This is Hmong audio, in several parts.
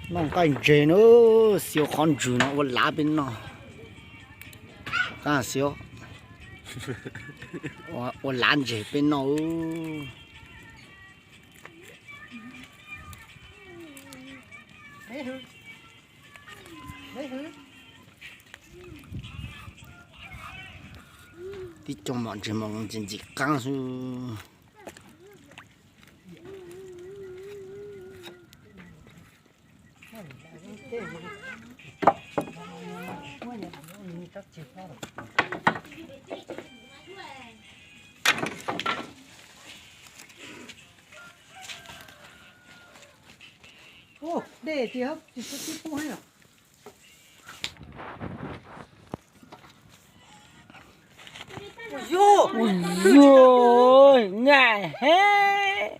Noj nqaij ntses na, xiav qhov ntswg no ua lav peb noj. Qab xiav ua lav ntses peb noj. Tib co mom ntses mos ntxim ntxim qab xwb. Ua yog, nqaij heev.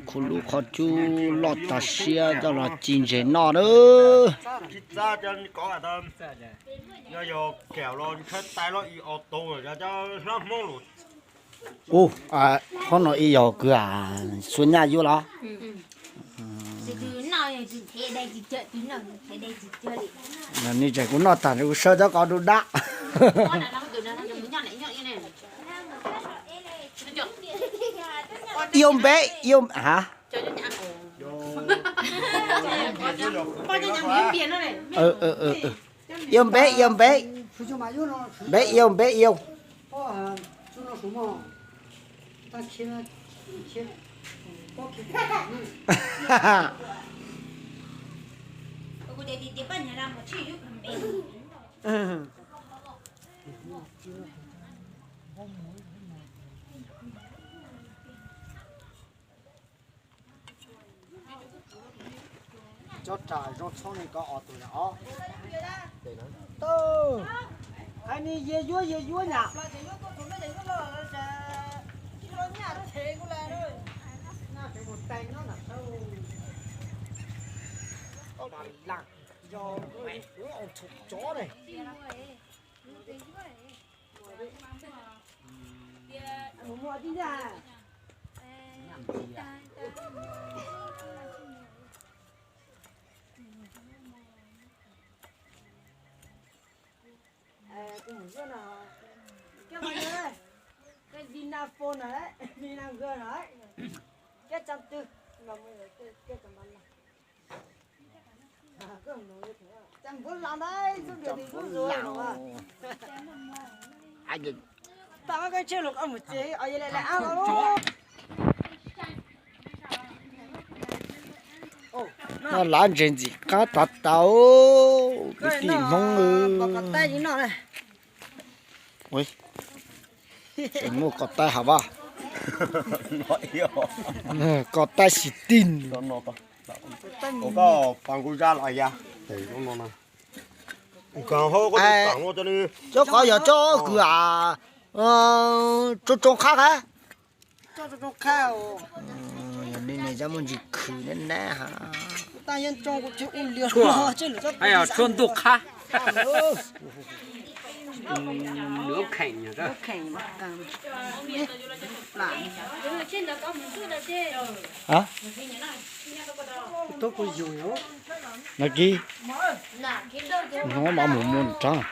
Khuv lub qhov cub loj tas siab coj los ci ntses noj na. Ub, qhov no ib yog kwv am, xuas nyaj yuav los? Nej tseem kuv noj tag kuv sawv cov qos dub dab. Yau npeb yau, ha, yau npeb yau npeb, npeb yau npeb yau. Cov ram zoo txhob ni ko os tus na os. Tau, hais ni yia yuav yia yuav nyam. Yog, yog, Noj lav ntses ntxim qab tas tas, kwv tij Hmoob. Muaj koj taib hav vaj, koj taib xis tij. Cov qos yog cov kwv am, tsoo tsoo qab. Yog li ne cov muaj ntsis khwm neb neb ha. Tshuaj ntuj qab. Nag kis, hnub mam mus muag nrab.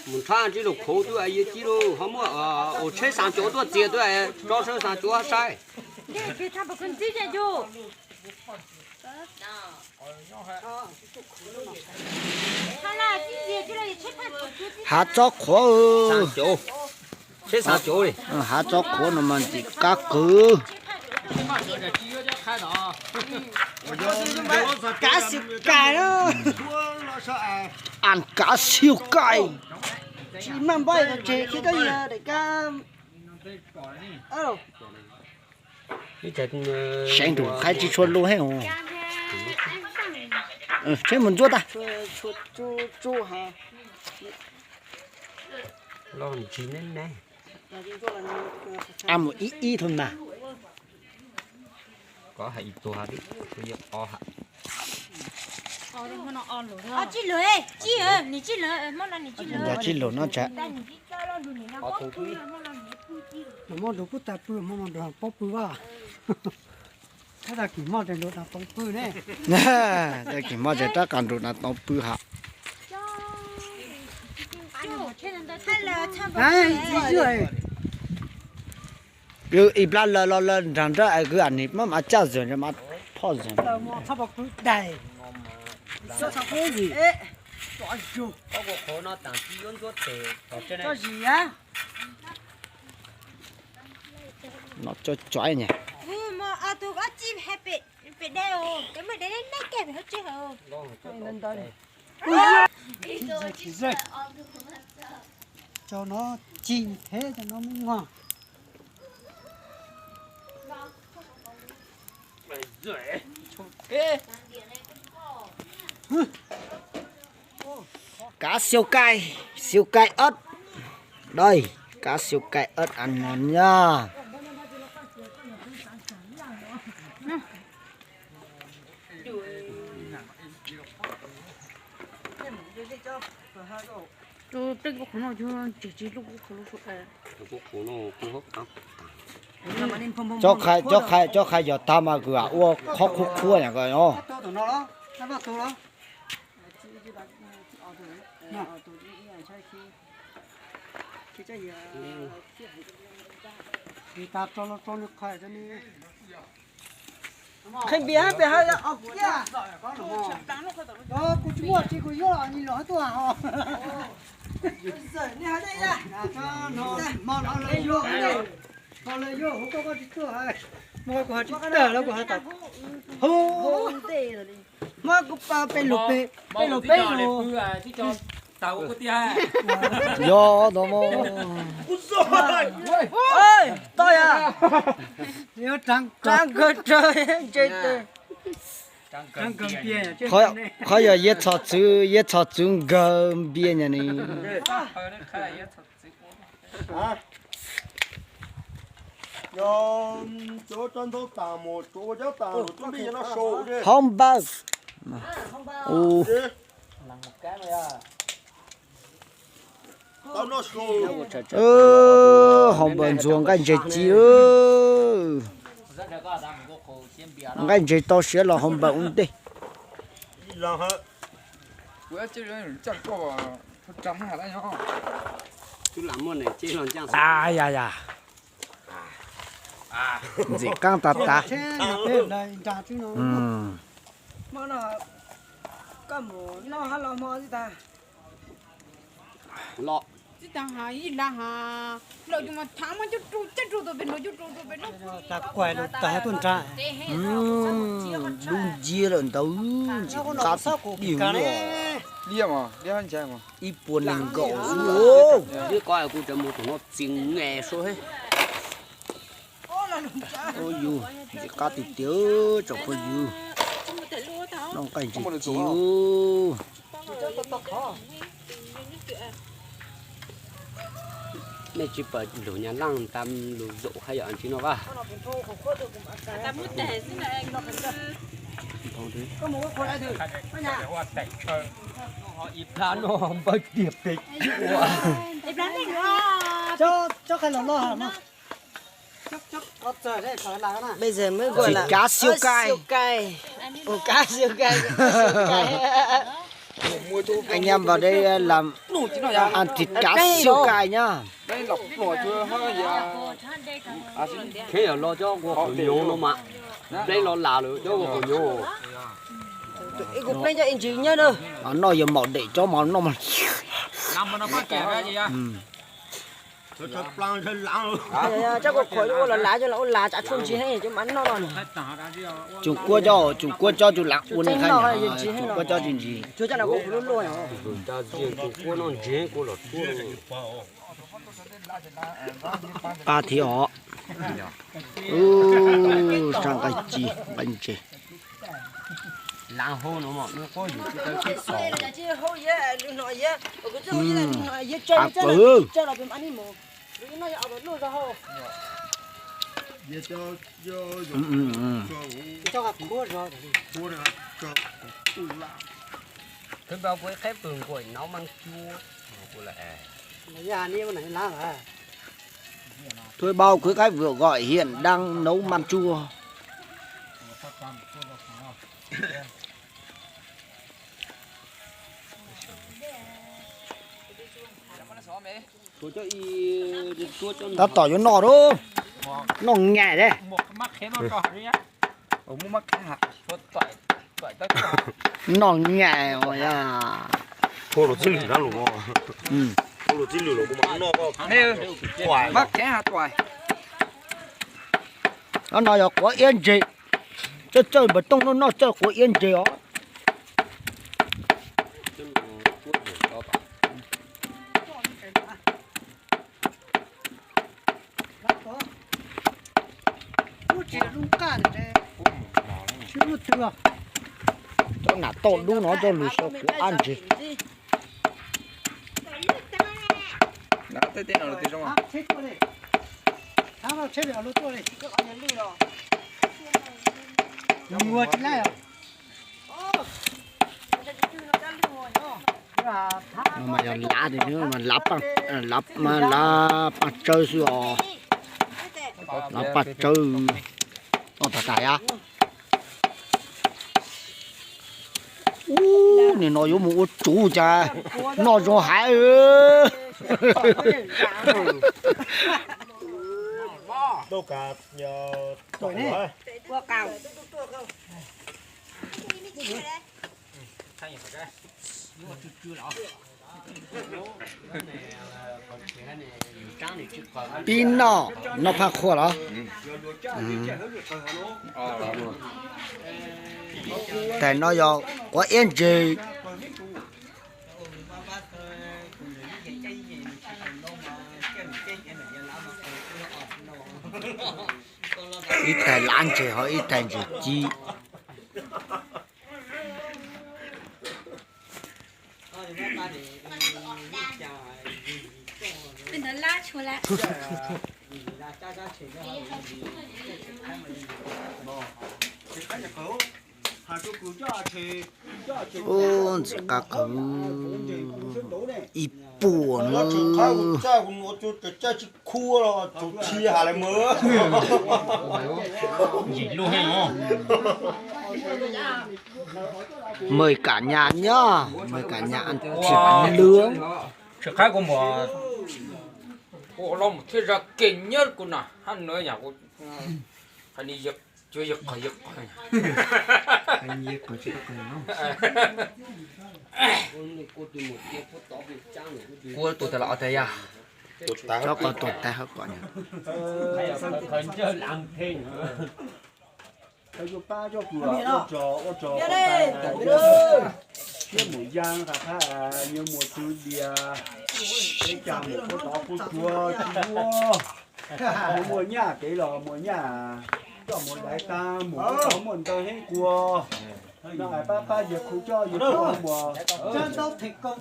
Mus nrhab tsis lug khuv twb yog ci lug ho muaj ua tsheb xaas cuav tuaj txias twb tso sawv xaas cuav saib. Hav tsob qhuav, tsheb xaas cuav li. Hav tsob qhuav no mas ntxim qab kawg. Kav xiu kais. An kav xiu kais. Tsis maj npab tos tseg khi koj yog daim kab. Seev tus qaib tsis tshua lub heev os. Tsheb mus ntsuab tag. Ab mus ib ib thau mas. Yog tsis lug no tsam. Muaj nrug kuj tag pw, muaj nrug pob pw vaj. Tag kis muaj tseem nrug pob pw ne. Tag kis muaj tseem rov qab nrug pob pw hab. Ib plab lawv los lawv nrag nrab es kwv am nim maj mam caj zog mas phoj zog. No tso tso nyem. Cov no cig thiab cov no me nyuag. Cá siêu cay, siêu cay ớt. Đây, cá siêu cay ớt ăn ngon nha. Cov qhai, cov qhai yog tag mas kuv ua qhov qhuav qhuav nyom ko os. Qhia npias hab pes hab os kiag. Kuv tsis muaj tsis kuv yuav los nis los tuaj os. Nej hab, hmo no lawv yuav, hmo lawv yuav hauv koj koj tsis tuaj. Hmo kuv ho tsis tawm los kuv ho tawm. Hmo kuv pa peb lus peb, peb lus peb lus. Yog tau mog. Toj yam. Rov nkawg raws ntse tes. Qhov yog yeb txhos txwv, yeb txhos txwv nkawg npias nyom ni. Hauv npaws. Hauv npaws ntxuag nqaij ntses ci. Nqaij ntses tau siav los hauv npaws ua ntej. Yas yas. Ntxim qaab tag tag. Lawm. Dub nciab lawm ntawd, ntxim qab tiag tiag. Ib puas nees nkaum xwb. Kuv tseem mus tus no txi nge sua. Yus ntxim qab tiag tiag tsoom phooj ywg. Noj nqaij ntses ci. Nej tsis pom lus Nyab Laj tas lus zaum hab yom ntsis no vas. Ib plab no npawg tiag pem. Bây giờ mới gọi là cá siêu cay. Cá siêu cay. Cá siêu cay. Anh em vào đây làm ăn thịt cá siêu cay nhá. Thế ở lo cho của khẩu nhố nó mà. Đây lo là rồi cho của khẩu nhố. Ib kuv pleej coj ib ntsis nyob na. Mas noj yog maum dej cov mas noj mas. Coj kuv qhuav ua los lav coj los ua lav tsav tshuaj ntsis heev cov mas noj no. Tsoom kuab cov, tsoom kuab cov tsoom lav ua ne, tsoom kuab cov tsis ntsis. Tsuas coj los kuv lub luaj. Pab thiab os. Sab nqaij ci nqaij ntses. Laav hau no mas nws quab yus tsis tau tib txoj. Qab pw. Thuê bao của khách vườn của nó mang chua. Thuê bao của khách vườn gọi hiện đang nấu măng chua. Tab tom yuav noj lawm, noj nyais thiab. Noj nyais os. Phua luag txij lwm na lus, phua luag txij lwm los kuv mam noj. Mab kheev has tuais. Qhov no yog quav iab ntses, txawj txawj npawg Tooj noj noj txawj quav iab ntses os. Cov nam toj dub no coj lug sau quav iab ntses. No mas yog lav, lav, lav paj tsawb xwb os. Lav paj tsawb. Noj tas tas yam. Ub, nim no yuav mus ua tsuv cas noj zoo haiv. Pib noj, noj phaj qhua los? Tais no yog quav iab ntses. Ib tais lav ntses ho ib tais ntses ci. Ub, ntxim qab kawg. Ib puas na. Mời cả nhà nhá, mời cả nhà ăn thịt nướng. Tsis qab kuv mus, kuv los mus thiaj zaj kev nyob kuv na hab nws yam kuv hais ni yawg qhov yawg qhov. Kuv tus tas los tag yog. Tsob ko tus tas hab kom. Yuav pab coj kuv ua rog, ua rog siab mus ya qab qab, yuav mus txwv dias, peb cag mus kuv tov kuv tsuag tsis yuav. Muaj nyaj kev los muaj nyaj, coj mus laiv tag mus kuv tov muaj ntawg heeb kua. No pab pab yawg khu coj yawg khu mus, yawg khu coj,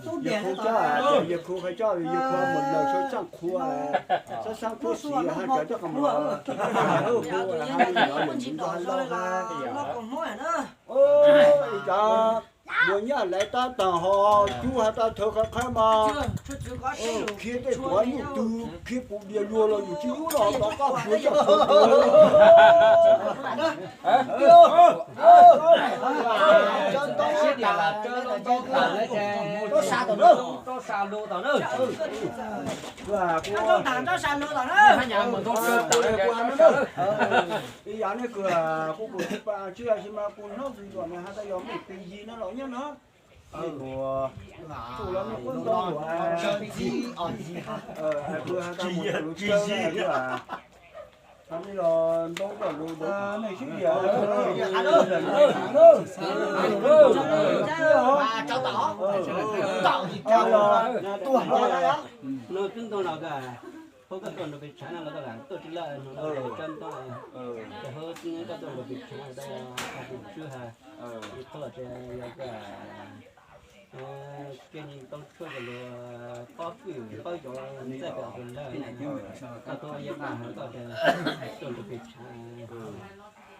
yawg khu qhov coj yawg khu mus lawm sab txaj qhua, sab sab kuj xim hab cov coj qhov mus. Ib cov muaj nyaj laiv tab tag ho cub has tas thawv qhawv qhawv mas, khiav tej tuav nyuj twg khiav pum dias luag los yus tsis ub los tov koj puav coj puav. Ib yam nej kws kuv kuv tsis pa tsis yog tsis mas kuv hnub twg kom nws has tas yog muaj pes yig no los nyob no. Kuv tsuj los nej kuj ntoo luam, kuv has tas mus tsuj tsuj, nej los ntoo kom lus nej sib diam. Tuag no. Hub koj tuaj nrog pes tshav no los koj lam tuaj tsis laj no, tsa ntoo. Ces hub koj tuaj nrog pes tshav no, tsis tswb ha. Ib qho ces yog koj kev tau tshuaj ces luag pob pwj paub cov txaij kom tus lawg, koj tuaj yeej pab hov koj ces tuaj nrog pes tshav,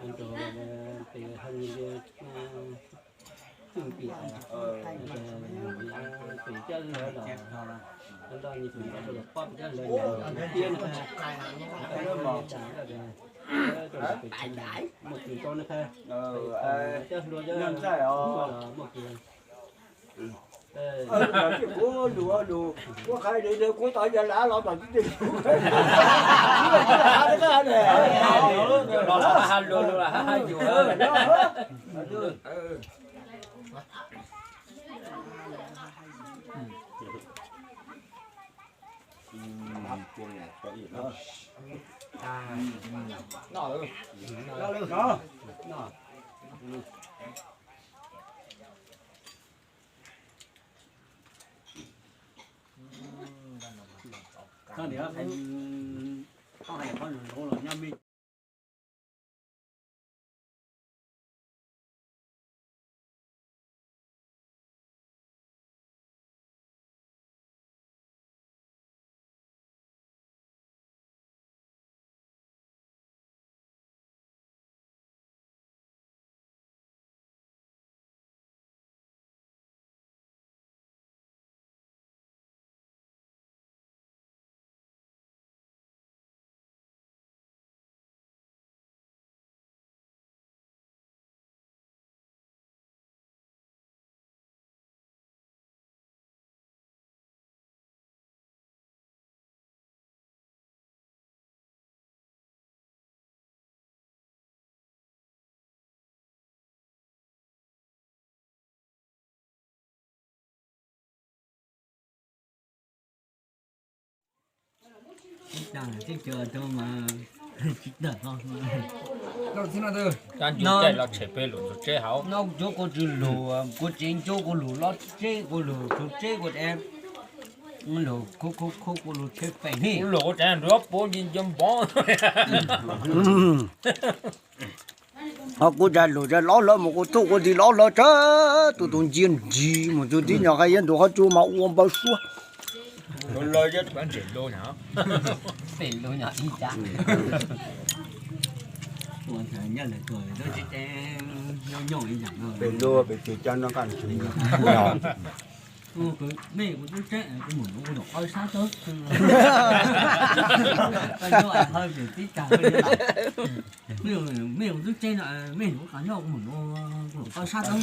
nrog pes ha nyi li txwj npiam, pes coj lawv los, nrog nyi tus nrog rau los pob pes coj lawv nyiam tiab no, koj tuaj nrog pes tshav muaj kws rau no, coj hlua coj hlua los muaj kws. Kuv lus, kuv hais li kuv tau yog lav los tom tib teg. Koj niam, koj hais qhov lus los nyob me. Los tshem pem lub tseb hauv. No kuv tsis lus, kuv tsis nco kuv lus los tseb kuv lus, kuv tseb kuv es lus, kuv lus tshem pem lus, kuv tseem nrog puab nci nco npov. Ho kuv tsa lus tsa lob hlawv mus kuv thuj kuv nti lob hlawv tsawv tus tus ncia ntsis mus tus tib nyuag qhov yab ntus qhov tsua mas ua npaws suab. Pem lub pem tus cab no kaj ntshis. Mej kuv tub tseeb kuv mus nuv kuv tus qawb sab tawb. Koj nyob ho tib tag, mej kuv tub tseeb no, mej kuv qab nyob kuv mus nuv kuv tus qawb sab tawb.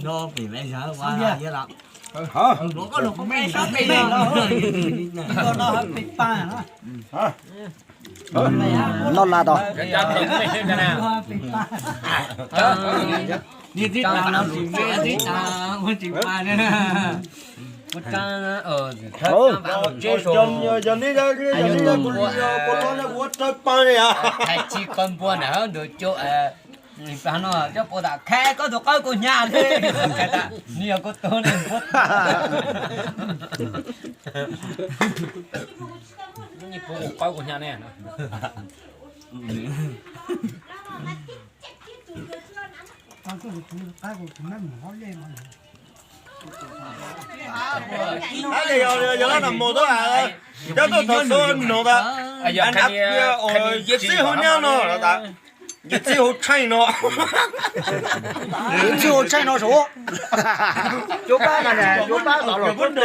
Nyob pem me zag ua yab los. Koj tus qawb sab pem no, koj no pem pa. Noj la tau. Niag tib tas no tsis me tib tas ua tsis pa na. Ua tsa, yog neb, yog neb, yog neb, kuv ua rau pa li. Hais tsis koj npua na ntug cua. Pab no coj puas tam khais koj tus qawb kuv hnyav thiab. Nws yog kuv tus nws puab. Nws puab kuv qawb kuv hnyav ne. Yog lawv nam mus tuaj, cov tuaj thaum xub nug tas, yawm txij hu nyab no los tas, yawm txij hu tsheej no. Yawm txij hu tsheej no sav. Cuab pab na, cuab pab los los cuab tes.